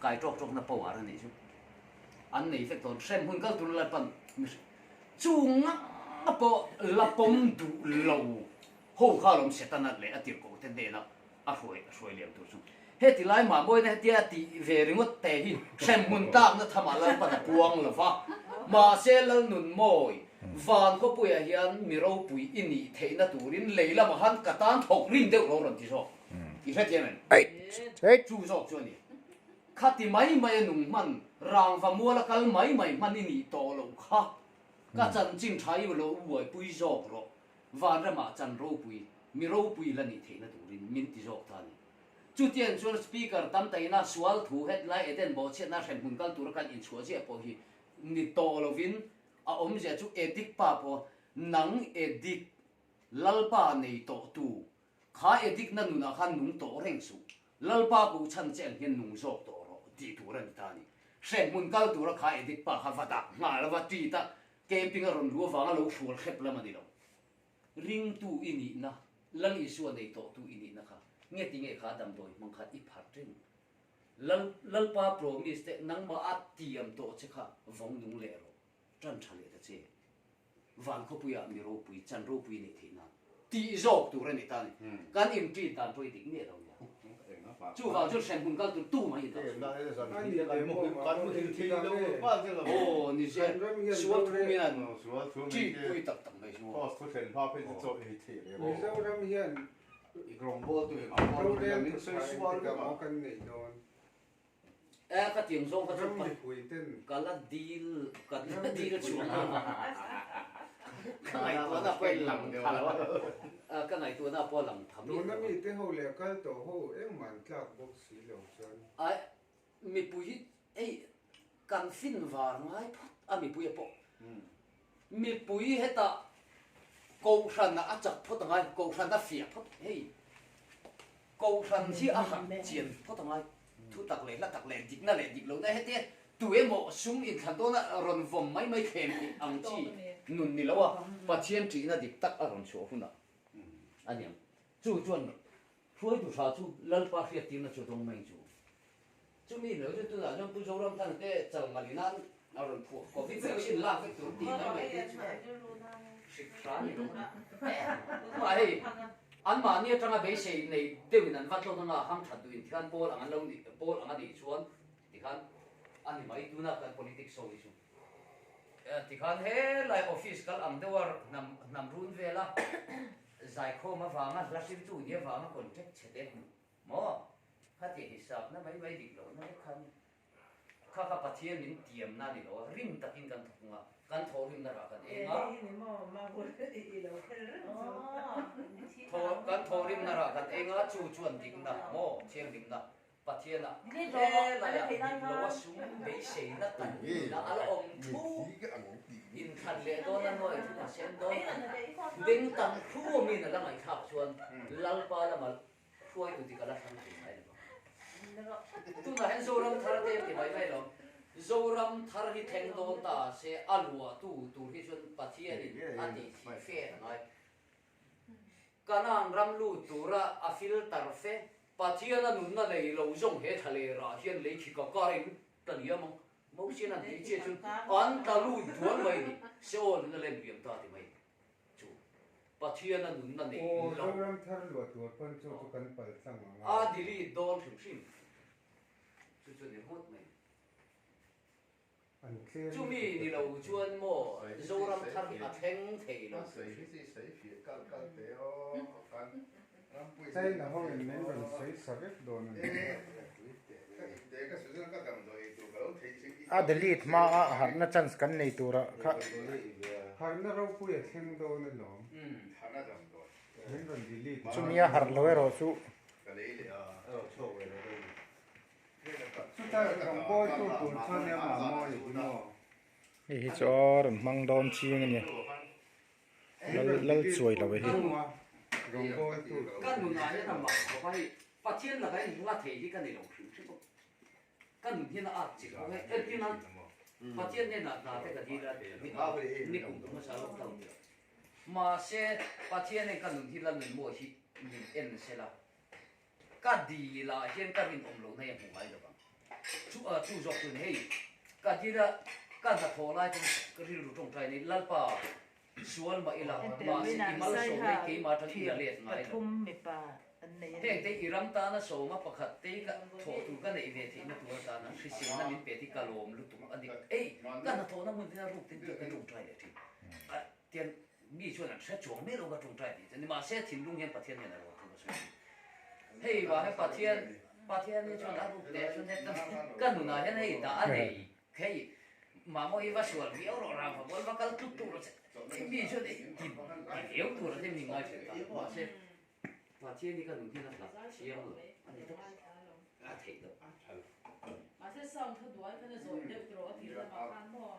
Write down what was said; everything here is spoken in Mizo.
Kai ṭawk ṭawkna power a nih chu an nei vek dawn. Hremhmun kal tur Lalpan mihring chu ngang pawh la pawm duh lo ho kha alawm Setana leh a tirhkohte hnena a hruai a hruai liam tur chu. Heti lai Mahmawina hetia a tih ve ringawt te hi hremhmun tlakna thamah Lalpan a puang lo va. Mahse Lalnunmawi, van khawpuiah hian mi ropui i nih theihna turin lei lamah khan ka tan thawk rin deuh lo rawn ti zawk. I hrethiam em? Chu zawk chu a ni. Khati mai mai a nung hman, rangva muala kal mai mai hman i nih tawh loh kha. Ka chanchin tha i lo buaipui zawk rawh. Vanramah chan ropui, mi ropui la nih theihna turin min ti zawk ta a ni. Chutiang chuan Speaker tam taina sual thu hetlai Eden bawhchhiatna hremhmun kal tura kan inchhuah ziah pawh hi ni tawh lovin a awmzia chu Edik pa pawh nang Edik Lalpa nei tawh tu kha Edikna nunah khan nung tawh reng suh, Lalpa koh chhan che ang hian nung zawk tawh rawh tih tur a ni ta a ni. Hremhmun kal tura kha Edik pa kha va dah nghal a va ṭit a, Camping a rawn luh avanga lo hrual hrep lam a ni lo. Ringtu i nihna, Lal Isua nei tawhtu i nihna kha nge ti nge kha damdawi hmang kha i pharh reng? Lal, Lalpa promise te nangmah a tiam tawh che kha vawng nung leh rawh, tan tha leh ta che. Van khawpuiah mi ropui, chan ropui neih theih nan tih zawk tur a ni ta ni. Kan in treat dan pawh i dik miah lo nia. Chuvang chuan hremhmun kal tur tu mai in dah chhuak. Aw ni se, sual thu min an treat pui tak tak mai chu. Mizoram hian rorel thu tha engtikah maw kan neih dawn? E ka tiang zawng kha chu ka la dil ka la dil chhuang lo a ka ngaihtuahna pawh a lang tha lo a ka ngaihtuahna pawh a lang tha miah lo a. Tuna mite ho leh kal tawh ho engmah an tlak bawk si lo chuan. Ai mipui hi hei kan fin var ngai phawt a mipui a pawh mipui hetah kohhran ah a chak phawt angai kohhran a fiah phawt hei Kohhran hi a harh chian phawt angai. Thu tak leh hla tak leh dikna leh dik lohna hetia tu emaw sum inthlan dawna rawn vawm mai mai thlem tih ang chi nun ni lo a, Pathian ṭihna dik tak a rawn chhuah hunah a ni ang. Chu chuan hruaitu ṭha chu Lalpa hriattirna chu a dawng mai chu. Chumi lo chu tunah chuan Pu Zoramthanga te chalngalin an a rawn phuah Covid vaccine lak vek tur tih mai mai te chu hrik hran ni lo. Tumah hei anmahni atanga beisei nei deuhin an va tlawn anga ham that duhin tikhan pawl ang an lo nih pawl ang a nih chuan tikhan a ni mai tuna kan politics ho hi chu tikhan helai office kal ang deuha hnam hnam run vela zaikhawm avanga hla hriltu nih avanga contract chhe te hmuh Maw? Khatiang hisapna mai mai dik lohna vek kha a ni. Kha kha Pathian min tiamna a ni lo a, rim takin kan thawk a, kan thawhrimna rah kan eng a. Kan thawhrimna rah kan eng a, chu chuan dikna, maw? Thianghlimna, Pathiana helaiah dik loa sum beiseina tam nunna a la awm thu. Inthlan leh dawn a nuai thum a sen dawn beng tam thu awmin a la ngaihthlak chuan Lalpa lama Hruaitu dik a la thlang thei ngai lo ang. Tunah hian Zoram thar te ti mai mai lo. Zoram thar hi thleng dawn ta se a luahtu tur hi chuan Pathianin a tih thih fe a ngai. Kanaan ram lut tura a filter fe. Pathian a nunna nei lo zawng he thla lerah hian lei khi ka karin ta liam ang. Mosian an tih chiah chuan an tla lut dual mai ni. Seol in a lem liam ta ti mai. Chu Pathian a nunna neih lo. Aw Zoram thar luah tur pawn chu chu kan pal tlang ang a. A delete dawn hrim hrim. Chu chu ni ringawt mai. An tlem Chu mi ni lo chuan maw Zoram thar hi a thleng thei lo. China ho in min rawn sawi sa vek dawn a ni. A delete hma a harhna chance kan nei tura kha. Harhna ropui a thleng dawn alawm. Min rawn delete. Chumi a harh lo erawh chu. Chuta rawngbawl tu tur chuan nia Mamawia hi maw. Hei hi chu a rawn hmang dawn chiang a ni. Lal lal chuai lo hi. Ka nunah hian a mak khawp a hei Pathian lakah hian hla thei hi ka ni lo hrim hrim a, ka nun hian a at chik bawk hei entir nan Pathian hnenah hna te ka dil a ni kum kum hmasa lockdown mahse Pathian hian ka nun hi lal nun mawi hi min en sela ka dil ah hian ka rinawm lohna hi a hmu ngai lo vang. Chu zawk chu ni hei ka dila ka hnathawh lai pawn ka rilru tawngtai nei Lalpa sual mah ila mahse i malsawm nei keimah atang i la let ngai lo. Heng te i ram tana sawma pakhat te ka thawh tur ka neih ve theihna tur atana hriselna min pe hi ka lawm lutuk a ni. Ei ka hnathawhna hmun te ruk ten ka tawngtai leh thin. Tian mi chuan an hre chuang mai lo ka tawngtai tih chu nimahse thinlung hian Pathian hian a rawn thung a sawi thin. Hei vang hian Pathian Pathian hi chuan a ruk teh chuan heta ka nunah hian hei dah a nei hei mamawh hi va sual viau rawh rang va bual va kal tlut tlut rawh che hei mi chuan ei ti viau tur a hlim ni ngai thin ta mahse Pathian hi ka nun hian a hlat thiang lo a ni tawp a theih loh. Mahse sound kha duai khan a zawi deuh tawh a tir lamah khan maw?